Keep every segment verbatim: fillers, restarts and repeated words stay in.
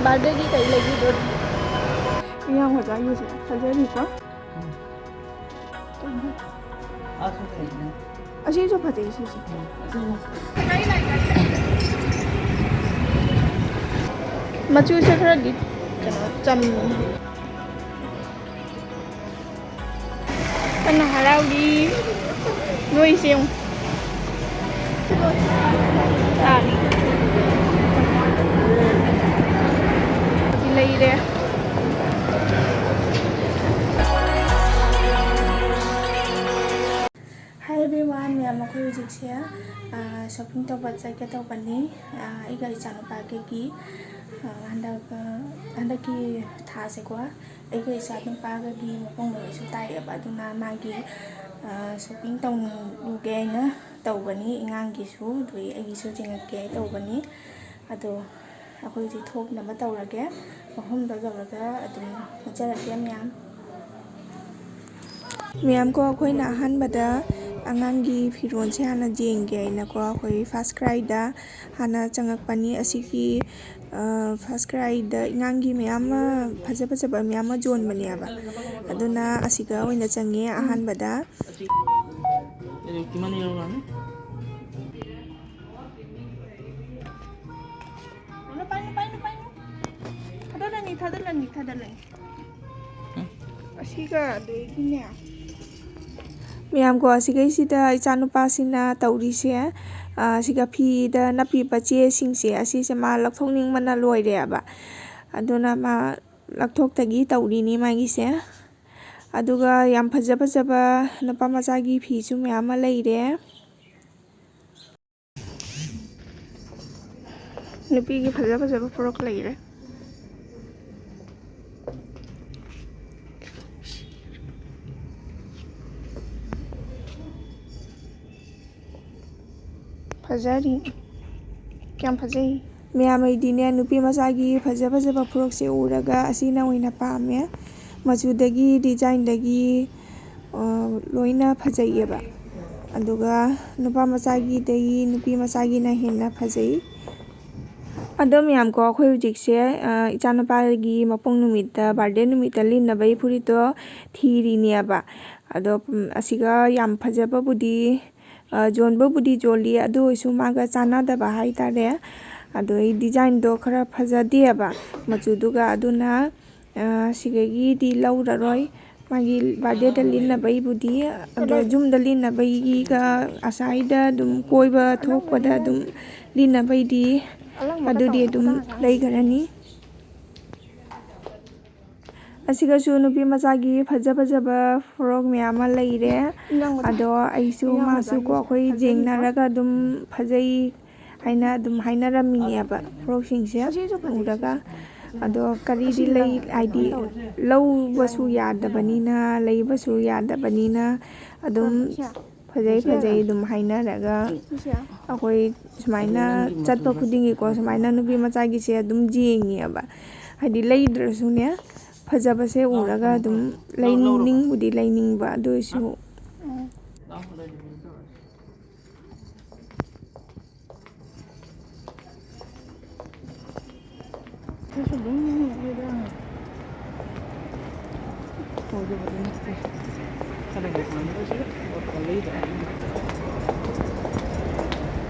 ꯕꯥꯔꯗꯦꯒꯤ ꯀꯩ ꯂꯩꯕꯤꯗꯣꯏꯅꯣ? ꯏꯌꯥꯡ ꯃꯆꯥꯒꯤꯁꯦ ꯐꯖꯔꯤꯀꯣ? ꯑꯁꯤꯁꯨ ꯐꯖꯩ, ꯁꯤꯁꯦ꯫ ꯃꯆꯨꯁꯦ ꯈꯔꯗꯤ ꯀꯩꯅꯣ ꯆꯝ꯫ ꯀꯟꯅ ꯍꯔꯥꯎꯔꯤ꯫ ꯅꯣꯏꯁꯦ ꯌꯦꯡꯉꯨ꯫ ꯇꯥꯔꯤ꯫ ꯁꯤ ꯂꯩꯔꯦ꯫ Hi everyone, ꯃꯌꯥꯝ, ꯑꯩꯈꯣꯏ ꯍꯧꯖꯤꯛꯁꯦ ꯁꯣꯄꯤꯡ ꯇꯧꯕ ꯆꯠꯀꯦ ꯇꯧꯕꯅꯤ꯫ ꯑꯩꯒ ꯏꯆꯥꯅꯨꯄꯥꯒꯤ ꯍꯟꯗꯛ ꯍꯟꯗꯛꯀꯤ ꯊꯥꯁꯦꯀꯣ, ꯑꯩꯒ ꯏꯆꯥ ꯅꯨꯄꯥꯒꯒꯤ ꯃꯄꯣꯛ ꯅꯨꯃꯤꯠꯁꯨ ꯇꯥꯛꯑꯦꯕ, ꯑꯗꯨꯅ ꯃꯥꯒꯤ ꯁꯣꯄꯤꯡ ꯇꯧꯔꯨꯒꯦ ꯍꯥꯏꯅ ꯇꯧꯕꯅꯤ꯫ ꯑꯉꯥꯡꯒꯤꯁꯨ ꯑꯗꯨꯒꯤ ꯑꯩꯒꯤꯁꯨ ꯌꯦꯡꯉꯛꯀꯦ ꯇꯧꯕꯅꯤ꯫ ꯑꯗꯣ ꯑꯩꯈꯣꯏꯁꯦ ꯊꯣꯛꯅꯕ ꯇꯧꯔꯒꯦ꯫ ꯃꯐꯝꯗꯣ ꯌꯧꯔꯒ ꯑꯗꯨꯝ ꯎꯠꯆꯔꯛꯀꯦ ꯃꯌꯥꯝ꯫ ꯃꯌꯥꯝ ꯀꯣ, ꯑꯩꯈꯣꯏꯅ ꯑꯍꯥꯟꯕꯗ ꯑꯉꯥꯡꯒꯤ ꯐꯤꯔꯣꯜꯁꯦ ꯍꯥꯟꯅ ꯌꯦꯡꯒꯦ ꯍꯥꯏꯅꯀꯣ, ꯑꯩꯈꯣꯏ ꯐꯥꯔꯁ ꯀ꯭ꯔꯥꯏꯗ ꯍꯥꯟꯅ ꯆꯪꯉꯛꯄꯅꯤ꯫ ꯑꯁꯤꯒꯤ ꯐꯥꯔꯁ ꯀ꯭ꯔꯥꯏꯗ ꯑꯉꯥꯡꯒꯤ ꯃꯌꯥꯝ ꯑꯃ, ꯐꯖ ꯐꯖꯕ ꯃꯌꯥꯝ ꯑꯃ ꯌꯣꯟꯕꯅꯦꯕ꯫ ꯑꯗꯨꯅ ꯑꯁꯤꯗ ꯑꯣꯏꯅ ꯆꯪꯉꯦ ꯑꯍꯥꯟꯕꯗ꯫ ꯊꯥꯗꯠꯂꯅꯤ, ꯊꯥꯗꯠꯂꯅꯤ, ꯊꯥꯗꯠꯂꯅꯤ꯫ ꯑꯁꯤꯒ ꯑꯗꯒꯤꯅꯦ꯫ ꯃꯌꯥꯝ ꯀꯣ, ꯑꯁꯤꯈꯩꯁꯤꯗ ꯏꯆꯥꯅꯨꯄꯥꯁꯤꯅ ꯇꯧꯔꯤꯁꯦ, ꯑ, ꯁꯤꯒ ꯐꯤꯗ ꯅꯞꯄꯤꯕ ꯆꯦꯁꯤꯡꯁꯦ, ꯑꯁꯤꯁꯦ ꯃꯥ ꯂꯧꯊꯣꯛꯅꯤꯡꯕꯅ ꯂꯣꯏꯔꯦꯕ꯫ ꯑꯗꯨꯅ ꯃꯥ ꯂꯧꯊꯣꯛꯇꯒꯤ ꯇꯧꯔꯤꯅꯤ ꯃꯥꯒꯤꯁꯦ꯫ ꯑꯗꯨꯒ ꯌꯥꯝ ꯐꯖ ꯐꯖꯕ ꯅꯨꯄꯥ ꯃꯆꯥꯒꯤ ꯐꯤꯁꯨ ꯃꯌꯥꯝ ꯑꯃ ꯂꯩꯔꯦ꯫ ꯅꯨꯄꯤꯒꯤ ꯐꯖ ꯐꯖꯕ ꯐ꯭ꯔꯣꯛ ꯂꯩꯔꯦ꯫ ꯐꯖꯔꯤ꯫ ꯀꯌꯥꯝ ꯐꯖꯩ꯫ ꯃꯌꯥꯝ, ꯑꯩꯗꯤꯅꯦ, ꯅꯨꯄꯤ ꯃꯆꯥꯒꯤ ꯐꯖ ꯐꯖꯕ ꯐ꯭ꯔꯣꯛꯁꯦ ꯎꯔꯒ ꯑꯁꯤꯅ ꯑꯣꯏꯅ ꯄꯥꯝꯃꯦ꯫ ꯃꯆꯨꯗꯒꯤ, ꯗꯤꯖꯥꯏꯟꯗꯒꯤ, ꯑ, ꯂꯣꯏꯅ ꯐꯖꯩꯌꯦꯕ꯫ ꯑꯗꯨꯒ ꯅꯨꯄꯥ ꯃꯆꯥꯒꯤꯗꯒꯤ ꯅꯨꯄꯤ ꯃꯆꯥꯒꯤꯅ ꯍꯦꯟꯅ ꯐꯖꯩ꯫ ꯑꯗꯣ ꯃꯌꯥꯝ ꯀꯣ, ꯑꯩꯈꯣꯏ ꯍꯧꯖꯤꯛꯁꯦ, ꯑ, ꯏꯆꯥꯅꯨꯄꯥꯒꯤ ꯃꯄꯣꯛ ꯅꯨꯃꯤꯠꯇ, ꯕꯥꯔꯗꯦ ꯅꯨꯃꯤꯠꯇ ꯂꯤꯠꯅꯕꯒꯤ ꯐꯨꯔꯤꯠꯇꯣ ꯊꯤꯔꯤꯅꯦꯕ꯫ ꯑꯗꯣ, ꯎꯝ, ꯑꯁꯤꯒ ꯌꯥꯝ ꯐꯖꯕꯕꯨꯗꯤ, ꯑ, ꯌꯣꯟꯕꯕꯨꯗꯤ ꯌꯣꯜꯂꯤ, ꯑꯗꯨ ꯑꯣꯏꯔꯁꯨ ꯃꯥꯒ ꯆꯥꯟꯅꯗꯕ ꯍꯥꯏꯇꯥꯔꯦ꯫ ꯑꯗꯣ ꯑꯩ ꯗꯤꯖꯥꯏꯟꯗꯣ ꯈꯔ ꯐꯖꯗꯦꯕ ꯃꯆꯨꯗꯨꯒ, ꯑꯗꯨꯅ, ꯑ, ꯁꯤꯗꯒꯤꯗꯤ ꯂꯧꯔꯔꯣꯏ꯫ ꯃꯥꯒꯤ ꯕꯥꯔꯗꯦꯗ ꯂꯤꯠꯅꯕꯩꯕꯨꯗꯤ, ꯑꯗꯣ ꯌꯨꯝꯗ ꯂꯤꯠꯅꯕꯒꯤꯒ ꯑꯁꯥꯏꯗ ꯑꯗꯨꯝ ꯀꯣꯏꯕ ꯊꯣꯛꯄꯗ ꯑꯗꯨꯝ ꯂꯤꯠꯅꯕꯩꯗꯤ ꯑꯗꯨꯗꯤ ꯑꯗꯨꯝ ꯂꯩꯈ꯭ꯔꯅꯤ꯫ ꯑꯁꯤꯒꯁꯨ ꯅꯨꯄꯤ ꯃꯆꯥꯒꯤ ꯐꯖ ꯐꯖꯕ ꯐ꯭ꯔꯣꯛ ꯃꯌꯥꯝ ꯑꯃ ꯂꯩꯔꯦ꯫ ꯑꯗꯣ ꯑꯩꯁꯨ ꯃꯥꯁꯨ ꯀꯣ, ꯑꯩꯈꯣꯏ ꯌꯦꯡꯅꯔꯒ ꯑꯗꯨꯝ ꯐꯖꯩ ꯍꯥꯏꯅ ꯑꯗꯨꯝ ꯍꯥꯏꯅꯔꯝꯃꯤꯅꯦꯕ ꯐ꯭ꯔꯣꯛꯁꯤꯡꯁꯦ ꯎꯔꯒ꯫ ꯑꯗꯣ ꯀꯔꯤꯗꯤ ꯂꯩ, ꯍꯥꯏꯗꯤ ꯂꯧꯕꯁꯨ ꯌꯥꯗꯕꯅꯤꯅ, ꯂꯩꯕꯁꯨ ꯌꯥꯗꯕꯅꯤꯅ ꯑꯗꯨꯝ ꯐꯖꯩ ꯐꯖꯩ ꯑꯗꯨꯝ ꯍꯥꯏꯅꯔꯒ ꯑꯩꯈꯣꯏ ꯁꯨꯃꯥꯏꯅ ꯆꯠꯄ ꯈꯨꯗꯤꯡꯒꯤꯀꯣ, ꯁꯨꯃꯥꯏꯅ ꯅꯨꯄꯤ ꯃꯆꯥꯒꯤꯁꯦ ꯑꯗꯨꯝ ꯌꯦꯡꯉꯦꯕ꯫ ꯍꯥꯏꯗꯤ ꯂꯩꯗ꯭ꯔꯁꯨꯅꯦ, ꯐꯖꯕꯁꯦ ꯎꯔꯒ ꯑꯗꯨꯝ ꯂꯩꯅꯤꯡꯕꯨꯗꯤ ꯂꯩꯅꯤꯡꯕ, ꯑꯗꯨ ꯑꯣꯏꯁꯨ꯫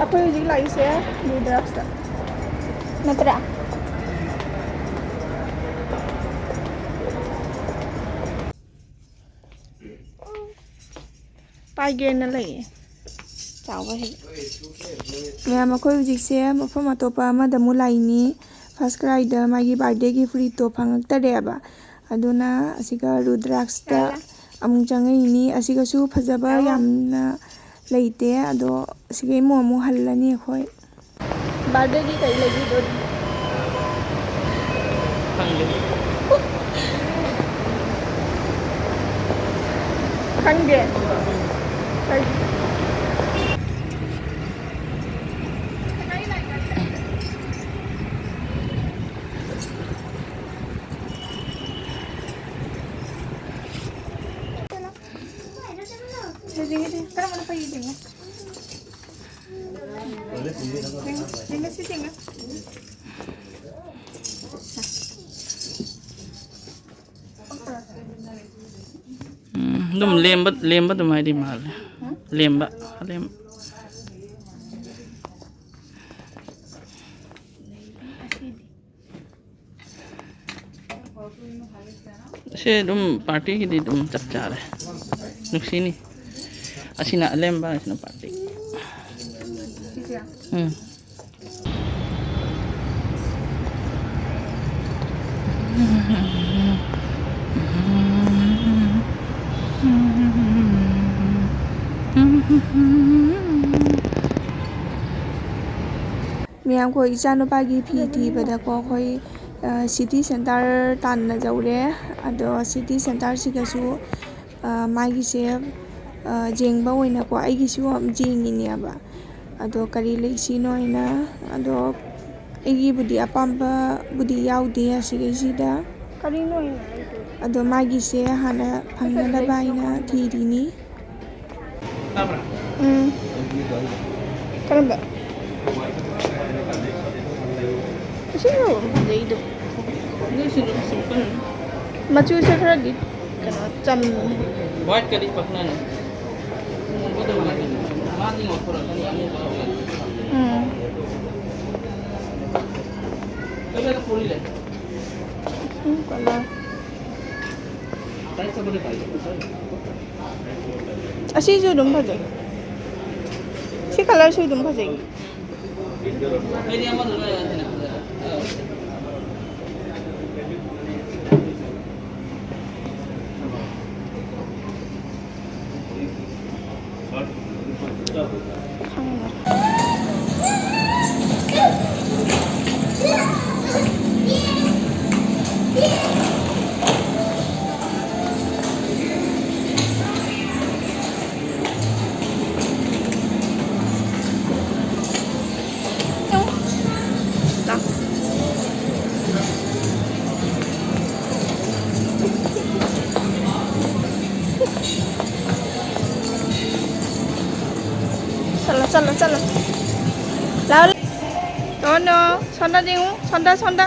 ꯑꯩꯈꯣꯏ ꯍꯧꯖꯤꯛ ꯂꯥꯛꯏꯁꯦ ꯔꯨꯗ꯭ꯔꯥꯛꯁꯇ ꯅꯠꯇ꯭ꯔꯥ? ꯄꯥꯏꯒꯦꯅ ꯂꯩꯌꯦ꯫ ꯆꯥꯎꯕ ꯍꯦꯛ꯫ ꯃꯌꯥꯝ, ꯑꯩꯈꯣꯏ ꯍꯧꯖꯤꯛꯁꯦ ꯃꯐꯝ ꯑꯇꯣꯞꯄ ꯑꯃꯗ ꯑꯃꯨꯛ ꯂꯥꯛꯏꯅꯤ꯫ ꯐꯥꯔꯁ ꯀ꯭ꯔꯥꯏꯗ ꯃꯥꯒꯤ ꯕꯥꯔꯗꯦꯒꯤ ꯐꯨꯔꯤꯠꯇꯣ ꯐꯪꯉꯛꯇꯔꯦꯕ꯫ ꯑꯗꯨꯅ ꯑꯁꯤꯒ ꯔꯨꯗ꯭ꯔꯥꯛꯁꯇ ꯑꯃꯨꯛ ꯆꯪꯉꯛꯏꯅꯤ꯫ ꯑꯁꯤꯒꯁꯨ ꯐꯖꯕ ꯌꯥꯝꯅ ꯂꯩꯇꯦ꯫ ꯑꯗꯣ ꯑꯁꯤꯒ ꯑꯃꯨꯛ ꯑꯃꯨꯛ ꯍꯜꯂꯅꯤ ꯑꯩꯈꯣꯏ꯫ ꯕꯥꯔꯗꯦꯒꯤ ꯀꯩ ꯂꯩꯕꯤꯗꯣꯔꯤ? ꯈꯪꯗꯦ꯫ ꯈꯪꯗꯦ? ꯀꯩ? ꯀꯔꯝꯕꯅ ꯐꯩ ꯌꯦꯡꯉꯣ꯫ ꯌꯦꯡꯉꯣ, ꯁꯤ ꯌꯦꯡꯉꯣ꯫ ꯑꯗꯨꯝ ꯂꯦꯝꯕ, ꯂꯦꯝꯕ ꯑꯗꯨꯝ ꯍꯥꯏꯗꯤ ꯃꯥꯜꯂꯦ꯫ ꯂꯦꯝꯕ, ꯑꯂꯦꯝ-, ꯁꯤ ꯑꯗꯨꯝ ꯄꯥꯔꯇꯤꯒꯤꯗꯤ ꯑꯗꯨꯝ ꯆꯞ ꯆꯥꯔꯦ꯫ ꯅꯨꯡꯁꯤꯅꯤ꯫ ꯑꯁꯤꯅ ꯑꯂꯦꯝꯕ, ꯑꯁꯤꯅ ꯄꯥꯔꯇꯤ꯫ ꯎꯝ꯫ ꯃꯌꯥꯝ, ꯑꯩꯈꯣꯏ ꯏꯆꯥꯅꯨꯄꯥꯒꯤ ꯐꯤ ꯊꯤꯕꯗꯀꯣ, ꯑꯩꯈꯣꯏ, ꯑ, ꯁꯤꯇꯤ ꯁꯦꯟꯇꯔ ꯇꯥꯟꯅ ꯌꯧꯔꯦ꯫ ꯑꯗꯣ ꯁꯤꯇꯤ ꯁꯦꯟꯇꯔꯁꯤꯗꯁꯨ, ꯑ, ꯃꯥꯒꯤꯁꯦ, ꯑ, ꯌꯦꯡꯕ ꯑꯣꯏꯅꯀꯣ, ꯑꯩꯒꯤꯁꯨ ꯌꯥꯝ ꯌꯦꯡꯉꯤꯅꯦꯕ꯫ ꯑꯗꯣ ꯀꯔꯤ ꯂꯩꯁꯤꯅꯣ ꯍꯥꯏꯅ, ꯑꯗꯣ ꯑꯩꯒꯤꯕꯨꯗꯤ ꯑꯄꯥꯝꯕꯕꯨꯗꯤ ꯌꯥꯎꯗꯦ ꯑꯁꯤꯒꯩꯁꯤꯗ꯫ ꯀꯔꯤꯅꯣ ꯑꯩꯅ ꯂꯩꯗꯣꯏ? ꯑꯗꯣ ꯃꯥꯒꯤꯁꯦ ꯍꯥꯟꯅ ꯐꯪꯅꯅꯕ ꯍꯥꯏꯅ ꯊꯤꯔꯤꯅꯤ꯫ ꯎꯝ꯫ ꯀꯔꯝꯕ? ꯑꯁꯤꯅ ꯐꯖꯩꯗꯣ꯫ ꯑꯗꯨꯁꯨ ꯑꯗꯨꯝ simple꯫ ꯃꯆꯨꯁꯦ ꯈꯔꯗꯤ ꯀꯩꯅꯣ ꯆꯝꯃꯦ꯫ White ꯀꯗꯤ ꯄꯛꯅꯅꯤ꯫ ꯃꯥꯗꯤ ꯉꯧꯊꯣꯔꯛꯀꯅꯤ, ꯑꯉꯧꯕ ꯍꯧꯔꯛꯑꯅꯤ꯫ ꯎꯝ꯫ ꯀꯩꯅꯣꯗ ꯄꯨꯔꯤ ꯂꯩ꯫ ꯎꯝ, colour꯫ ꯑꯁꯤꯁꯨ ꯑꯗꯨꯝ ꯐꯖꯩ꯫ ꯁꯤ colourꯁꯨ ꯑꯗꯨꯝ ꯐꯖꯩ꯫ ꯆꯠꯂꯣ, ꯆꯠꯂꯣ, ꯆꯠꯂꯣ꯫ ꯂꯥꯎ, ꯂꯥꯎ꯫ ꯅꯣ, ꯅꯣ꯫ ꯁꯣꯝꯗ ꯌꯦꯡꯉꯨ꯫ ꯁꯣꯝꯗ, ꯁꯣꯝꯗ꯫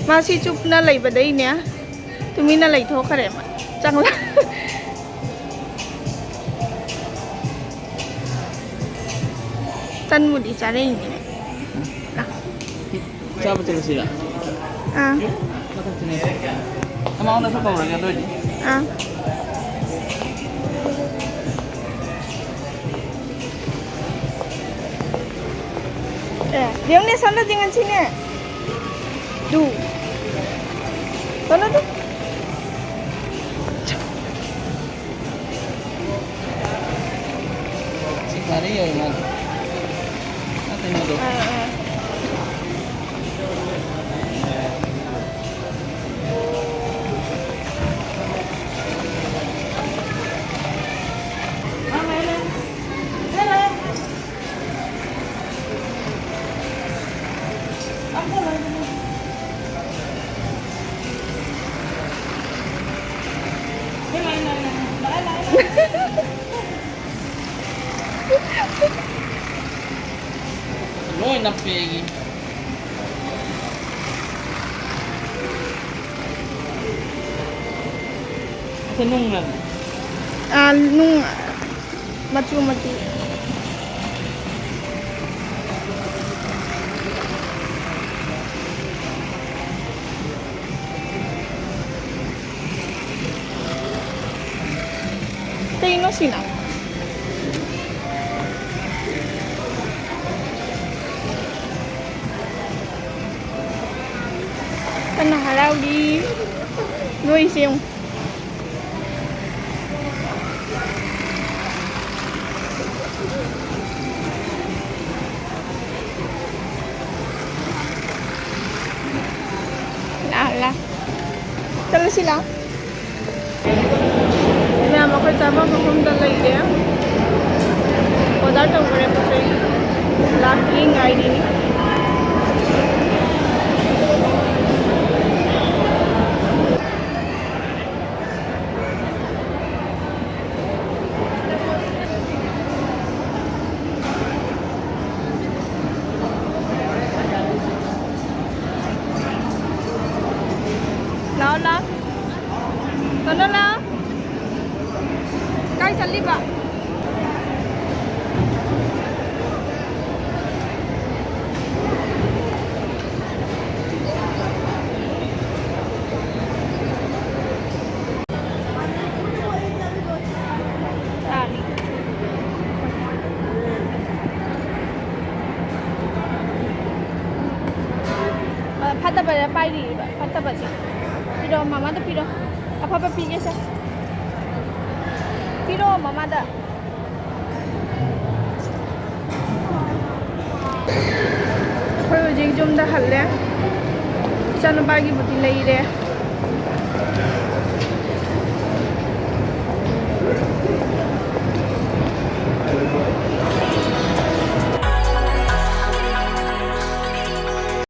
ꯃꯥꯁꯤ ꯆꯨꯞꯅ ꯂꯩꯕꯗꯩꯅꯦ ꯇꯨꯃꯤꯟꯅ ꯂꯩꯊꯣꯛꯈ꯭ꯔꯦ ꯃꯥ꯫ ꯆꯪꯂꯛ-, ꯇꯟꯕꯨꯗꯤ ꯆꯥꯔꯛꯏꯅꯦ꯫ ꯆꯥꯕ ꯆꯠꯂꯁꯤꯔ? ꯑꯥ꯫ ꯃꯊꯛꯇꯅꯦ꯫ ꯅꯃꯥꯉꯣꯟꯗꯁꯨ ꯀꯧꯔꯒꯦ ꯑꯗꯨ ꯑꯣꯏꯗꯤ꯫ ꯑꯥ꯫ ꯑꯦ, ꯌꯦꯡꯉꯨꯅꯦ, ꯁꯣꯝꯗ ꯆꯤꯡꯍꯟꯁꯤꯅꯦ꯫ ꯗꯨ꯫ ꯆꯠꯂꯣ ꯑꯗꯨ꯫ ꯁꯤ ꯐꯔꯦ ꯌꯧꯔꯦ ꯃꯥꯗꯤ꯫ ꯑꯥ, ꯀꯩꯅꯣꯗꯣ꯫ ꯑꯥ, ꯑꯥ꯫ ꯂꯣꯏ ꯅꯞꯄꯦ ꯑꯩꯒꯤ꯫ ꯑꯁꯤ ꯅꯨꯡꯅ꯫ ꯑꯥ, ꯅꯨꯡ ꯃꯆꯨ ꯃꯆꯨ꯫ ꯀꯩꯅꯣ ꯁꯤꯅ? ꯀꯟꯅ ꯍꯔꯥꯎꯔꯤ꯫ ꯅꯣꯏꯁꯦ ꯌꯦꯡꯉꯨ꯫ ꯂꯥ, ꯂꯥ꯫ ꯆꯠꯂꯁꯤ ꯂꯥ꯫ ꯃꯌꯥꯝ ꯑꯩꯈꯣꯏ ꯆꯥꯐꯝ ꯃꯐꯝꯗ ꯂꯩꯔꯦ꯫ ꯑꯣꯔꯗꯔ ꯇꯧꯈ꯭ꯔꯦ ꯄꯣꯠ ꯆꯩ꯫ ꯂꯥꯛꯇ꯭ꯔꯤ ꯉꯥꯏꯔꯤꯅꯤ꯫ ꯂꯥꯛꯑꯣ, ꯂꯥꯛꯑꯣ꯫ ꯀꯩꯅꯣ, ꯂꯥꯛꯑꯣ꯫ ꯀꯥꯏ ꯆꯠꯂꯤꯕ? ꯐꯠꯇꯕꯗ ꯄꯥꯏꯔꯤꯕ, ꯐꯠꯇꯕꯁꯦ꯫ ꯄꯤꯔꯛꯑꯣ, ꯃꯃꯥꯗ ꯄꯤꯔꯛꯑꯣ꯫ ꯑꯐꯕ ꯄꯤꯒꯦꯁꯦ꯫ ꯄꯤꯔꯛꯑꯣ ꯃꯃꯥꯗ꯫ ꯑꯩꯈꯣꯏ ꯍꯧꯖꯤꯛ ꯌꯨꯝꯗ ꯍꯜꯂꯦ꯫ ꯏꯆꯥꯅꯨꯄꯥꯒꯤꯕꯨꯗꯤ ꯂꯩꯔꯦ꯫